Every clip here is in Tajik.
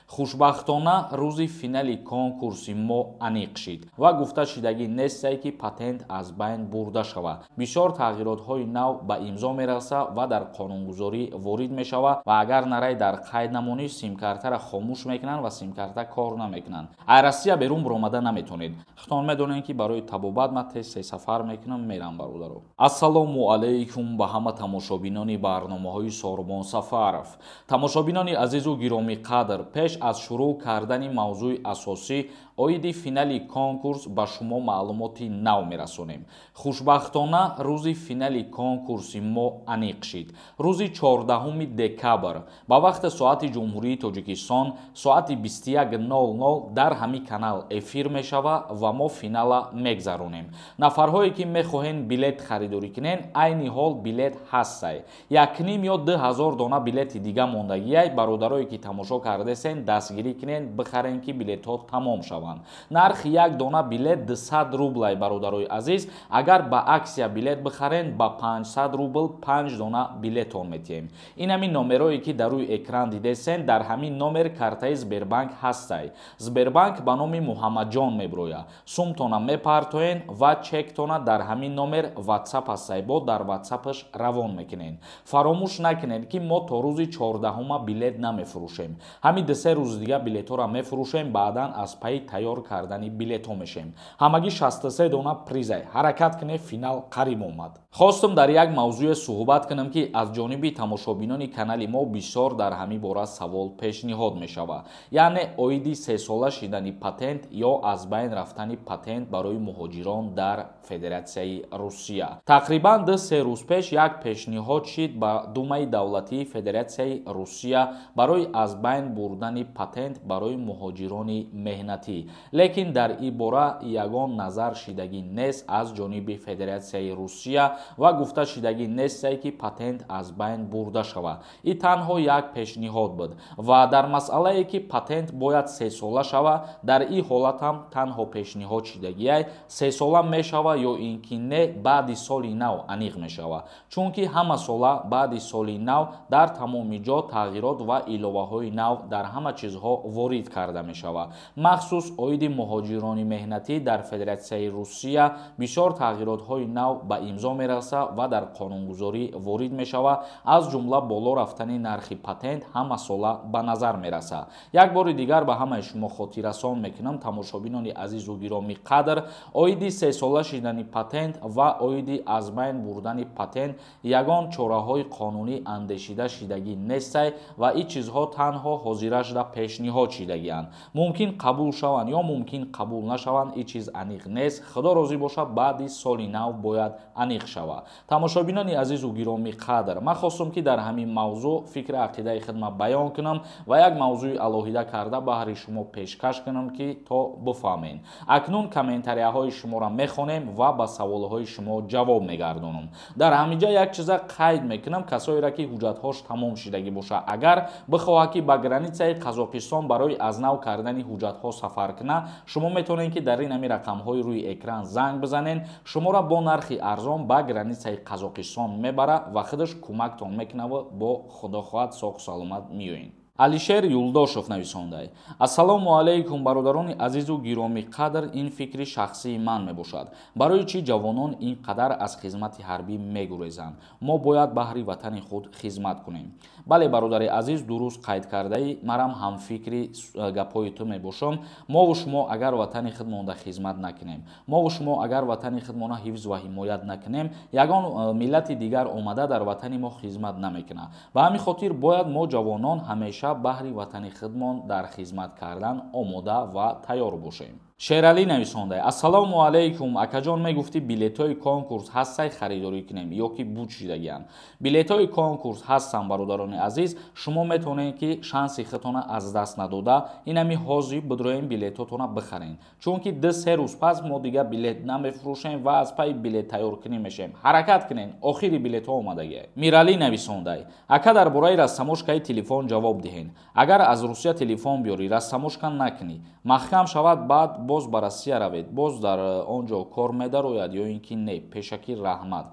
Хушбахтона, рӯзи финали конкурси мо аниқ шид ва гуфта шидагӣ нестае, ки патент аз байн бурда шавад. Бисёр тағйиротҳои нав ба имзо мераса ва дар қонунгузорӣ ворид мешавад ва агар нарай дар қайд намонӣ, симкартаро хомӯш мекунанд ва симкарта кор намекунанд. Ай Россия берун баромада наметонед. Худтон медонед, ки барои табобат ман тез се сафар мекунам, мерам, бародаро. Ассалому алайкум ба ҳама тамошобинони барномаҳои Сорбон Сафаров. Тамошобинони азизу гиромиқадр, пеш аз шурӯъ кардани мавзӯи асосӣ оиди финали конкурс ба шумо маълумоти нав мерасонем. Хушбахтона, рӯзи финали конкурси мо аниқ шид. Рӯзи 14 декабр ба вақти соати Ҷумҳурии Тоҷикистон соати 21:00 дар ҳамин канал эфир мешава ва мо финала мегзаронем. Нафарҳое, ки мехоҳен билет харидорӣ кунен, айни ҳол билет ҳастай. 1,5 ё 2000 дона билети дига мондагиай. Бародарое, ки тамошо кардесен, дастгирӣ кунен, бихарен, ки билетҳо тамом шаванд. Нархи як дона билет 200 рублай, бародарои азиз. Агар ба акция билет бихарен, ба 500 рубл панҷ дона билетон метиҳем. Ин ҳамин номерое, ки дар рӯи экран дидесен, дар ҳамин номер картаи Сбербанк ҳастай. Сбербанк ба номи Муҳаммадҷон меброяд. Сумтона мепартоен ва чектона дар ҳамин номер Ватсап ҳастай, бо дар Ватсапаш равон мекунен. Фаромӯш накунед, ки мо то рӯзи 14-ума билет намефурӯшем. Ҳамин 2-се рӯзи дига билетҳоро мефурӯшем, баъдан аз пайи тайёр кардани билетҳо мешем. Ҳамагӣ 63 дона призай. Ҳаракат кунед, финал қариб омад. Хостум дар як мавзӯе суҳбат кунам, ки аз ҷониби тамошобинони канали мо бисёр дар ҳамин бора савол пешниҳод мешавад, яъне оиди сесола шидани патент ё аз байн рафтани патент барои муҳоҷирон дар Федератсияи Русия. Тақрибан 2-се рӯз пеш як пешниҳод шид ба Думаи давлатии Федератсияи Русия барои аз байн бурдани патент барои муҳоҷирони меҳнатӣ, лекин дар ин бора ягон назар шидагӣ нест аз ҷониби Федератсияи Русия ва гуфта шидагӣ нестае, ки патент аз байн бурда шавад. Ин танҳо як пешниҳод буд ва дар масъалае, ки патент бояд сесола шавад, дар ин ҳолат ҳам танҳо пешниҳод шидагиай. Сесола мешава ё ин ки не, баъди соли нав аниқ мешавад, чунки ҳама сола баъди соли нав дар тамоми ҷо тағйирот ва иловаҳои нав дар ҳама чизҳо ворид карда мешавад. Махсус оиди муҳоҷирони меҳнатӣ дар Федератсияи Русия бисёр тағйиротҳои нав ба имзо мераса ва дар қонунгузорӣ ворид мешавад, аз ҷумла боло рафтани нархи патент ҳама сола ба назар мерасад. Як бори дигар ба ҳамаи шумо хотиррасон мекунам, тамошобинони азизу гиромӣ қадр, оиди сесола шидани патент ва оиди аз байн бурдани патент ягон чораҳои қонунӣ андешида шидагӣ нестай ва ин чизҳо танҳо ҳозира шуда пешниҳод шидагианд. Мумкин қабул шаванд ё мумкин қабул нашаванд, ин чиз аниқ нест. Худо розӣ бошад, баъди соли нав бояд аниқ шавад. Тамошобинони азизу гиромӣ қадр, ман хостум, ки дар ҳамин мавзӯъ фикри ақидаи худма баён кунам ва як мавзӯи алоҳида карда баҳри шумо пешкаш кунам, ки то бифаҳмед. Акнун комментарияҳои шуморо мехонем ва ба саволҳои шумо ҷавоб мегардонам. Дар ҳамин ҷа як чиза қайд мекунам: касоеро, ки ҳуҷҷатҳош тамом шидагӣ бошад, агар бихоҳад, ки ба границаи Қазоқистон барои аз нав кардани ҳуҷҷатҳо сафар кунад, шумо метавонед, ки дар ин ҳамин рақамҳои рӯи экран занг бизанед. Шуморо бо нархи арзон ба границаи Қазоқистон мебарад ва худаш кӯмактон мекунаву бо худо хоҳад, соҳу саломат меоед. Алишер Юлдошев нависондай: «Ассалому алайкум, бародарони азизу гиромӣ қадр. Ин фикри шахсии ман мебошад. Барои чӣ ҷавонон ин қадар аз хизмати ҳарбӣ мегурезанд? Мо бояд баҳри ватани худ хизмат кунем». Бале, бародари азиз, дуруст қайд кардаӣ, манам ҳамфикри гапҳои ту мебошам. Мову шумо агар ватани худмонда хизмат накунем, мову шумо агар ватани худмона ҳифз ва ҳимоят накунем, ягон миллати дигар омада дар ватани мо хизмат намекунад. Ба ҳамин хотир бояд мо ҷавонон ҳамеша баҳри ватани худмон дар хизмат кардан омода ва тайёр бошем. Шералӣ нависонда: «Ассалому алайкум, акаҷон, мегуфтӣ, билетҳои конкурс ҳастай, харидорӣ кунем ё ки буд шидагианд?» Билетҳои конкурс ҳастанд, бародарони азиз. Шумо метавонед, ки шанси худтона аз даст надода, инами ҳозир бидроем, билетҳотона бихарен, чунки 2-се рӯз пас мо дигар билет намефурӯшем ва аз пайи билет тайёркунӣ мешем. Ҳаракат кунен, охири билетҳо омадагия. Миралӣ нависондай: «Ака, дар бораи растаможкаи телефон ҷавоб диҳен. Агар аз Русия телефон биёрӣ, растаможка накунӣ, маҳкам шавад, баъд боз ба Россия равед, боз дар он ҷо кор медарояд ё ин ки не? Пешакӣ раҳмат».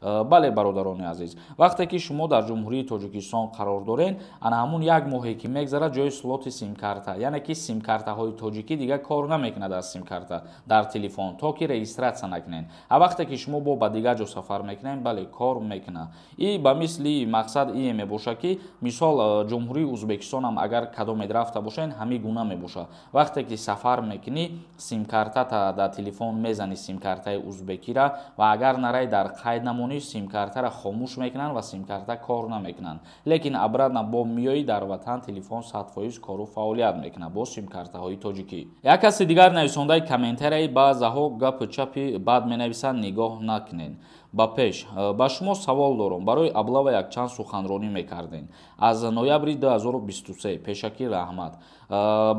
Бале, бародарони азиз, вақте ки шумо дар Ҷумҳурии Тоҷикистон қарор доред, ана ҳамун як моҳе ки мегзарад, ҷои слоти симкарта, яъне ки симкартаҳои тоҷикӣ дига кор намекунад аз симкарта дар телефон, то ки регистрация накунед. А вақте ки шумо бо ба дигар ҷо сафар мекунед, бале, кор мекунад. И ба мисли мақсад ие мебошад, ки мисол Ҷумҳурии Узбекистонам агар кадомед рафта бошед, ҳамин гуна мебошад. Вақте ки сафар мекунӣ, симкартата дар телефон мезанӣ, симкартаи узбекира, ва агар нарай дар қайд намонӣ, симкартаро хомӯш мекунанд ва симкарта кор намекунанд. Лекин обратно бо миёи дар ватан, телефон 100% кору фаъолият мекунад бо симкартаҳои тоҷикӣ. Як каси дигар нависондаи комментарияи: баъзаҳо гапу чапи бад менависанд, нигоҳ накунед. Ба пеш ба шумо савол дорам: барои облава якчанд суханронӣ мекардем аз ноябри 2023. Пешакӣ раҳмат.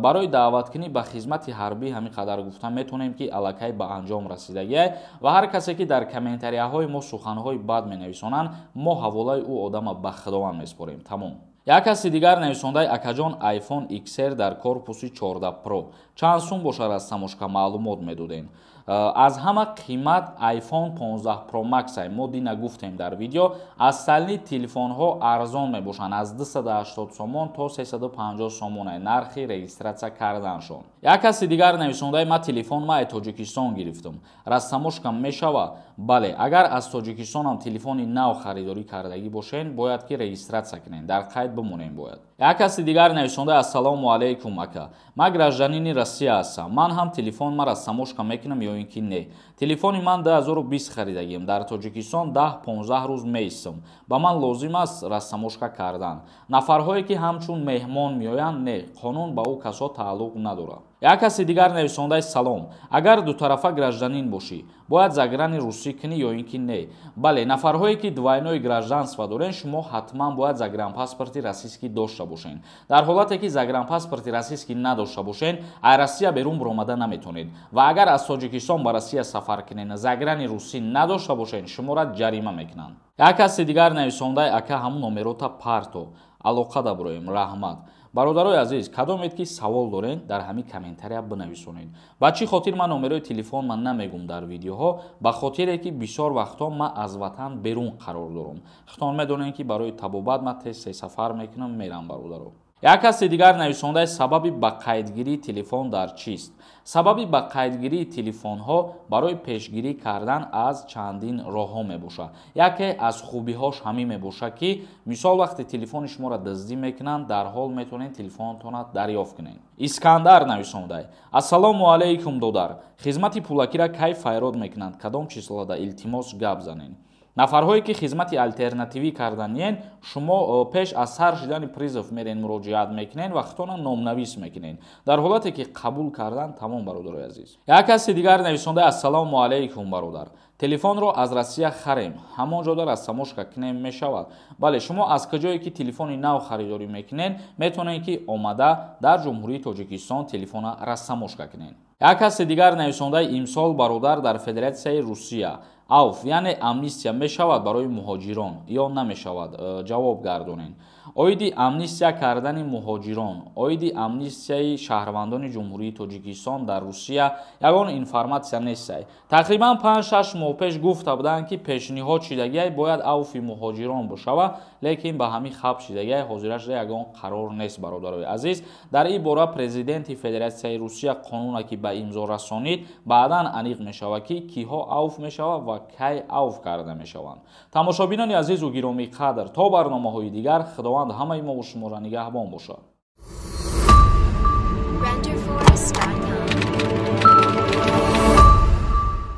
Барои даъваткунӣ ба хизмати ҳарбӣ ҳамин қадар гуфта метавонем, ки аллакай ба анҷом расидагиай, ва ҳар касе ки дар комментарияҳои мо суханҳои бад менависонанд, мо ҳаволаи ӯ одама ба Худованд месупорем, тамом. Як каси дигар нависондаи: акаҷон, iPhone XR дар корпуси 14 Pro чанд сум бошад, растаможка маълумот медодем. Аз ҳама қимат iPhone 15 Pro Max, мо дина гуфтем дар видео. Остальные телефонҳо арзон мебошанд, аз 280 сомон то 350 сомон нархи регистрация карданшон. Як каси дигар нависондаи: ма телефон ма Тоҷикистон гирифтам, растаможка мешава? Бале, агар аз Тоҷикистонам телефони нав харидорӣ кардагӣ бошед, бояд ки регистрация кунед, дар қайд бимонем бояд. Як каси дигар нависондаи: ассалому алайкум, ака, ман гражданини Россия ҳастам, ман ҳам телефон ма растаможка мекунам ё ин ки не? Телефони ман 2020 харидагим, дар Тоҷикистон 10-15 рӯз меистам, ба ман лозим аст растаможка кардан. Нафарҳое ки ҳамчун меҳмон меоянд, не, қонун ба ӯ касо тааллуқ надорад. Як каси дигар нависондаи: салом, агар дутарафа гражданин бошӣ, бояд заграни русӣ кунӣ ё ин ки не? Бале, нафарҳое ки двойное гражданство дорен, шумо ҳатман бояд загранпаспорти российский дошта бошед. Дар ҳолате ки загранпаспорти российский надошта бошед, аз Россия берун баромада наметавонед, ва агар аз Тоҷикистон ба Россия сафар кунед, заграни русӣ надошта бошед, шуморо ҷарима мекунанд. Як каси дигар нависондаи: ака, ҳамун номерота парто, алоқа даброем, раҳмат. Бародарои азиз, кадомед ки савол доред, дар ҳамин комментария бинависонед. Ба чӣ хотир ман номерои телефон ман намегум дар видеоҳо? Ба хотире ки бисёр вақтҳо ман аз ватан берун қарор дорам. Худтон медонед, ки барои табобат ман тез се сафар мекунам, мерам, бародаро. Як каси дигар нависондаи: сабаби ба қайдгирии телефон дар чист? Сабаби ба қайдгирии телефонҳо барои пешгирӣ кардан аз чандин роҳҳо мебошад. Яке аз хубиҳош ҳамин мебошад, ки мисол вақте телефони шуморо дуздӣ мекунанд, дарҳол метавонед телефонатонро дарёфт кунед. Искандар нависондай: ассалому алайкум, додар, хизмати пулакиро кай файрод мекунанд, кадом числода, илтимос, гап занед. Нафарҳое ки хизмати алтернативӣ карданиен, шумо пеш аз сар шидани призыв мерен, муроҷиат мекунед ва худтона номнавис мекунед. Дар ҳолате ки қабул кардан, тамом, бародарои азиз. Як каси дигар нависонда: ассалому алайкум, бародар, телефонро аз Россия харем, ҳамон ҷода растаможка кунем, мешавад? Бале, шумо аз куҷое ки телефони нав харидорӣ мекунед, метавонед ки омада дар Ҷумҳурии Тоҷикистон телефона растаможка кунед. Як каси дигар нависондаи: имсол, бародар, дар Федератсияи Русия авф, яъне амнистия мешавад барои муҳоҷирон ё намешавад, ҷавоб гардонед. Оиди амнистия кардани муҳоҷирон, оиди амнистияи шаҳрвандони Ҷумҳурии Тоҷикистон дар Русия ягон информатсия нестай. Тақрибан 5-6 моҳ пеш гуфта буданд, ки пешниҳод шидагиай, бояд авфи муҳоҷирон бошава, лекин ба ҳамин хаб шидагиай, ҳозирашда ягон қарор нест, бародарои азиз. Дар ин бора президенти Федератсияи Русия қонуна ки ба имзо расонид, баъдан аниқ мешавад, ки киҳо авф мешавад ва кай авф карда мешаванд. Тамошобинони азизу гиромӣ қадр, то барномаҳои дигар Худованд ҳамаи мову шуморо нигаҳбон бошад.